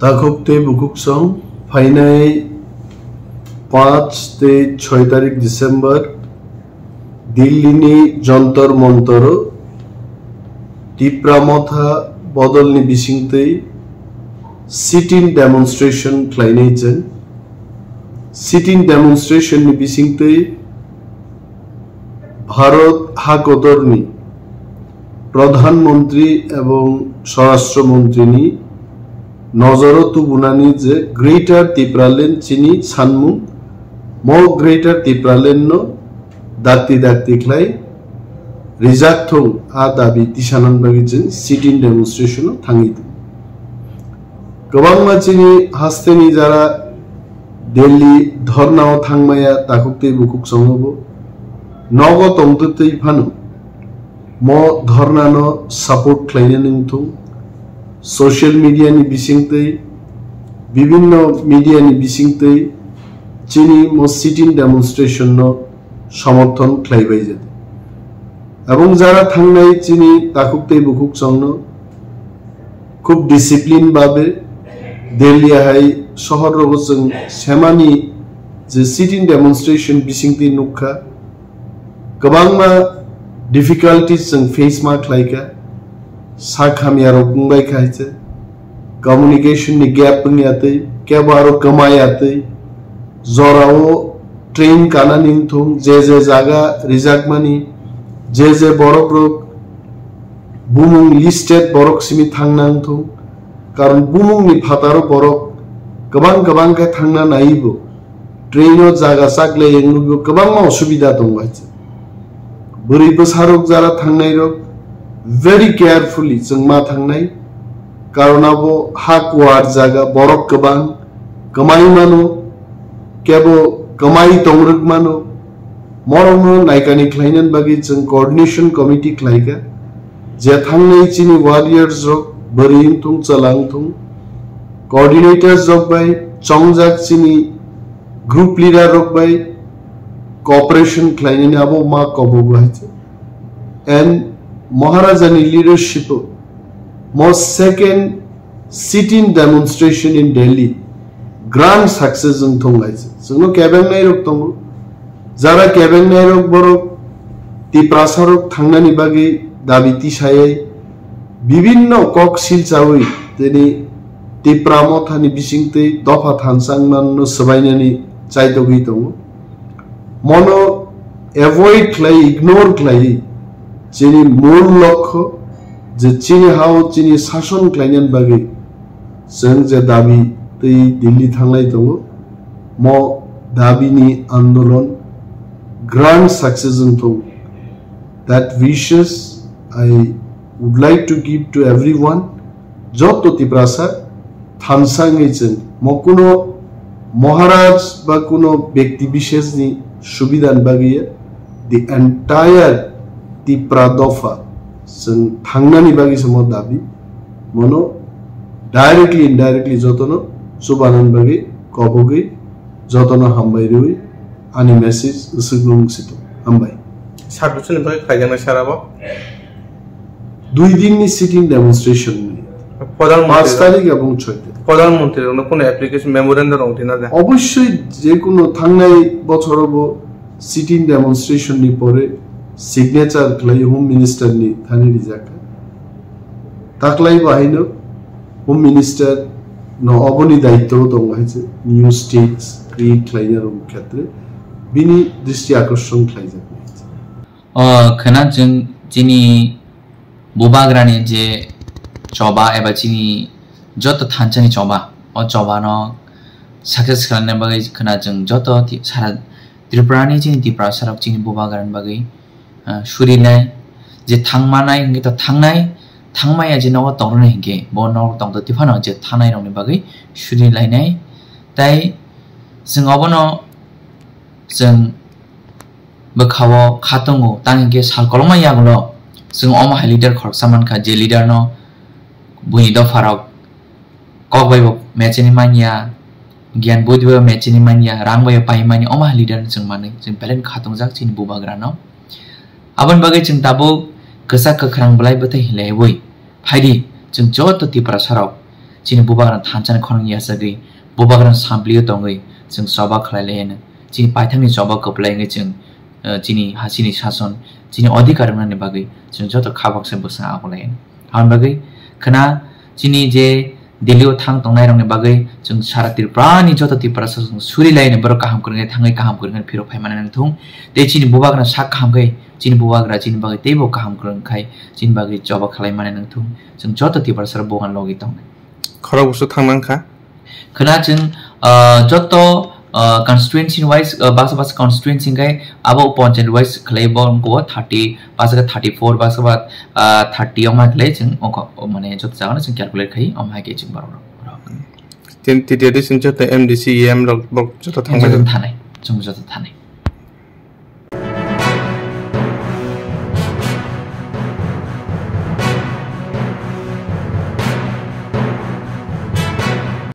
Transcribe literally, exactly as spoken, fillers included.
Takhuk tei bukhuk song phainai panch tei choi tarik December Delhi ni Jantar Mantaro Tipra Motha bodol ni bisingtwi sit-in demonstration khlainai chwng. Sit-in demonstration ni bisingtwi Bharat hakotorni Pradhan Mantri ebong Swarashtra Mantri ni nojoro tubunani je Greater Tipraland chini sanmung, mo Greater Tipraland no dakti dakti khlai rijak thung a dabi tisanan bagwi chwng sit-in demonstration o thangwi tongo. Kwbangma chini hasteni jara Delhi dhornao thangmaya takhuk tei bukhuk chongo bo nogo tongtwi twi phano mo dhornano support khlainani wngthung, social media ni bisingtwi, bibinno media ni bisingtwi chini mo sit-in demonstration no somorthon khlaibai jadi. Abong jara thangnai chini takhuk tei bukhuk chongno khub discipline babe Delhi hai sohor rogo chwng semani je sit-in demonstration bisingtwi nukha, kwbangma difficulties chwng face ma khlaikha, sak hamya rok wngbai kha hai se, communication ni gap wngya twi, kebo aro kwmaya twi, jorao train kanani wngthung, je je jaga rijakmani, je je borok rok bumung listed borok simi thangna wngthung, karon bumung ni phataro borok kwbang kwbang khe thangna naibo, train o jaga chaklai wngbo kwbangma osubida tongo hai se. Bwrwi bwsarok jara thangnai rok very carefully chwng ma thangnai, karon abo ha kuar jaga borok kwbang kwmai mano, kebo kwmai tongrwk mano, morokno naikani khlainani bagwi chwng coordination committee khlaikha, je thangnai chini warriors rok bwrwi wngthung chwla wngthung, coordinators rok bai chongjak chini group leader rok bai cooperation khlainani abo ma kobogo hai se. And Maharaja ni leadership o mo second sit-in demonstration in Delhi grand success wngthung hai se. Chwngno kebengnai rok tongo. Jara kebengnai rok borok Tiprasa rok thangnani bagwi dabi tisayai bibinno kok silchawi tini Tipra Mothani bisingtwi dopha thansa wngmanno swbainani chaitogwi tongo. Mono avoid khlai, ignore khlai chini mul lokho je chini hao chini sason khlainani bagwi chwng je dabi twi Delhi thanglai tongo, mo dabi ni andolon grand success wngthung. That wishes I would like to give to everyone. Joto Tiprasa thansa wngwi chwng mo kuno Maharaj ba kuno bekti bishes ni subida ni bagwi ya, the entire Tipra dopha chwng thangnani bagwi se mo dabi, mono directly indirectly jotono chubanani bagwi kobogwi jotono hambai rwi ani message swkang situ. Hambai. Sat bosor ni bagwi khlaijaknai sara bo? Dui din ni sit-in demonstration ni. Pradhan Mantri Panch tarik ebong choi tarik. Pradhan Mantri rokno kuno application memorandum rok tina de? Obossoi je kuno thangnai bochoro bo sit-in demonstration ni pore signature khlai Home Minister ni thani rijak. Taklai bo haino Home Minister no oboni daityo tongo hai se new states create khlaina rok khetre bini dristi akorshon khlaijak. O khwna chwng chini bubagrani je choba eba chini joto thansa ni choba, o choba no success khlaina bagwi khwna chwng joto ti-, sara Tripura ni chini Tiprasa rok chini bubagrani bagwi, ah, surinai je thangmanai hwnkhe to thangnai, thangmaya je nogo tongrwnai hwnkhe bo nogo tongtwtwi phano je thangnai rokni bagwi surilainai. Tai chwng obono chwng bwkhao kha tongo, tang hwnkhe sal kolokma yagulo chwng omo hai leader khoroksa mankha, je leader no buini dopharok kok bai bo mecheni manya, giyan bui bai bo mecheni manya, rang bai bo pai manya, omo hai leader no chwng manwi chwng belai kha tongjak chini bubagra no. Aboni bagwi chwng tabuk kwchak kwkhrang bwlai bwtwi hinlaiwi phaidi, chwng joto Tiprasa rok chini bubagrano thansa ni khorang yachagwi, bubagrano samplio tongwi chwng choba khlai lai hino. Chini paithakni choba kwplai wngwi chwng, eh, chini hasini sason, chini adhikar wngnani bagwi chwng joto kha baksa bwsang ago lai hino. Aboni bagwi khwna chini je Delhi o thang tongnai rokni bagwi chwng sara Tripura ni joto Tiprasa chwng suri lai hino, borok kaham kwrwngwi thangwi kaham kwrwngwi phirok phai mani nangthung. Tei chini bubagrano sak kaham khe chini bubagra chini bagwi teibo kaham kwrwng khai chini bagwi choba khlai mani nangthung. Chwng joto Tiprasa rok bubagrano logi tongnai. Khorok bwswk thang nang kha? Khwna chwng, ah, joto, ah, constituency wise, ah, baksa baksa constituency hwnkhe abo panchayat wise khlai bo wngkho thirty, baksa khe thirty four, baksa ba, ah, thirty wngma khlai chwng wngkho, mane joto jagano chwng calculate khai wngma hai khe chwng borok rok. Tin T T A D C joto M D C, E M rok bok joto thang Joto mani. Thanai, chwng joto thanai.